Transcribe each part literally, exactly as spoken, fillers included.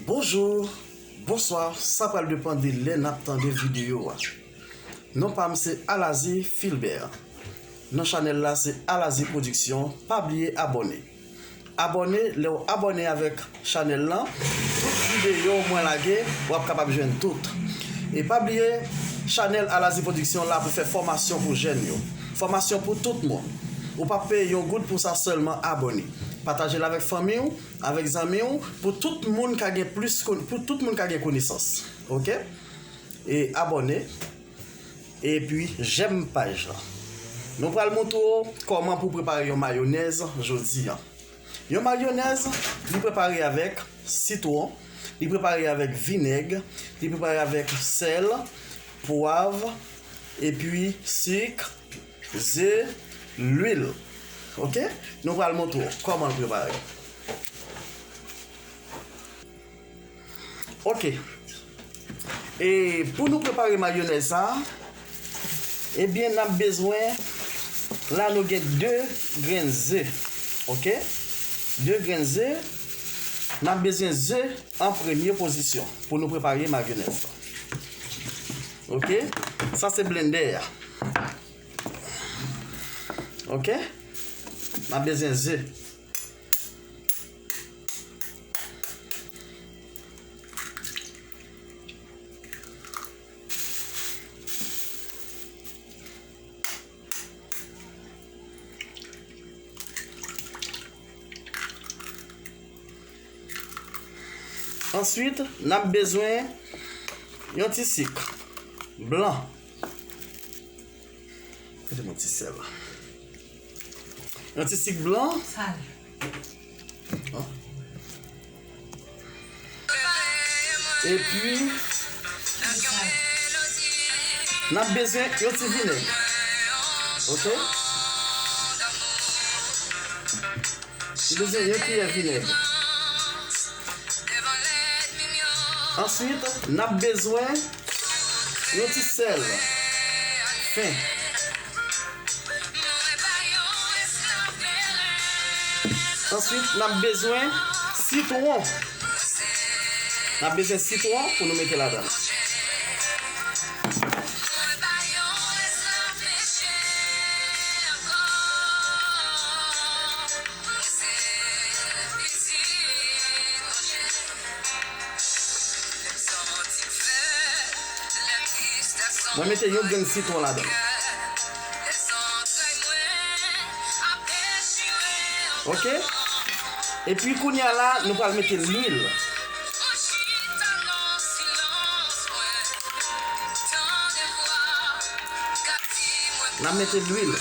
Bonjou, bonswa, sa pral depann de lè n ap tande videyo a. Non pa m se Alazi Filbert. Non chanèl la se Alazi Pwodiksyon, pa bliye abòne. Abòne, lè w abòne avèk chanèl lan, tout videyo mwen lage, w ap kapab jwenn tout. E pa bliye, chanèl Alazi Pwodiksyon la pou fè fòmasyon pou jèn yo. Fòmasyon pou tout moun. Ou p ap peye yon goud pou sa, sèlman abòne. Pataje l avèk fanmi w, avèk zanmi w, pou tout moun ka gen plis kon-, pou tout moun ka gen konesans. Oke? E abòne. Epi, jèm paj lan. Nou pral montre w kòman pou prepare yon mayonèz jodi a. Yon mayonèz, li prepare avèk sitwon, li prepare avèk vinèg, li prepare avèk sèl, pwav, epi sik, ze, lwil. Oke? Nou pral montre w kòman l prepare. Oke. E pou nou prepare mayonèz sa, ebyen, n ap bezwen, la nou gen de grenn ze. Oke? De grenn ze. N ap bezwen ze an premye pozisyon pou nou prepare mayonèz la. Oke? Sa se blendè a. Oke? N ap bezwen ze. Answit, n ap bezwen yon ti sik blan. Mete yon ti sèl. Yon ti sik blan. Sal. Bon. Epi, n ap bezwen yon ti vinèg. Oke? Nou bezwen yon kiyè vinèg. Answit, n ap bezwen yon ti sèl fen. Answit, n ap bezwen sitwon. N ap bezwen sitwon pou nou mete ladan. Mwen mete yon grenn sitwon ladan. Oke? Epi kounye a la, nou pral mete lwil. N ap mete lwil.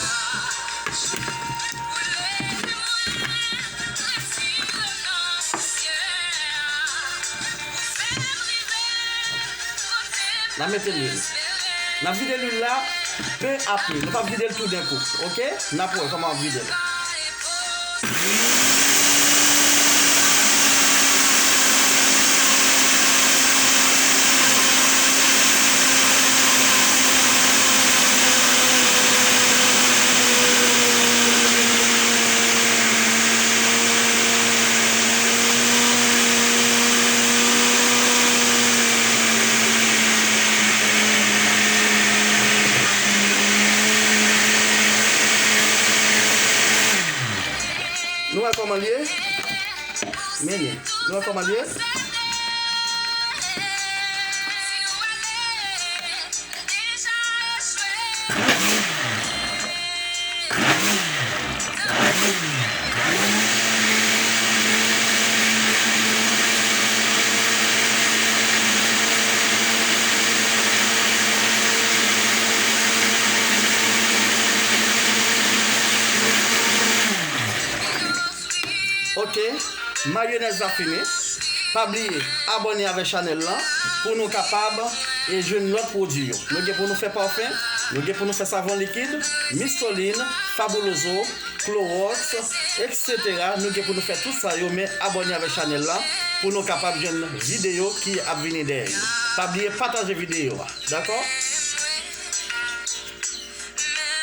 N ap mete lwil. N ap vide lwil la pe a pe. Nou p ap vide l toudenkou. Oke? N ap wè kòman n ap vide l. Nou wè kòman l ye? Men li. Nou wè kòman l ye? Oke, mayonèz la fini. Pa bliye abòne avèk chanèl lan pou nou kapab e jwenn lòt pwodui yo. Nou gen pou nou fè pafen, nou gen pou nou fè savon likid, Mistolin, Fabuloso, Clorox, etsetera. Nou gen pou nou fè tout sa yo, men abòne avèk chanèl la pou nou kapab jwenn videyo ki ap vini dèyè yo. Pa bliye pataje videyo a, dakò?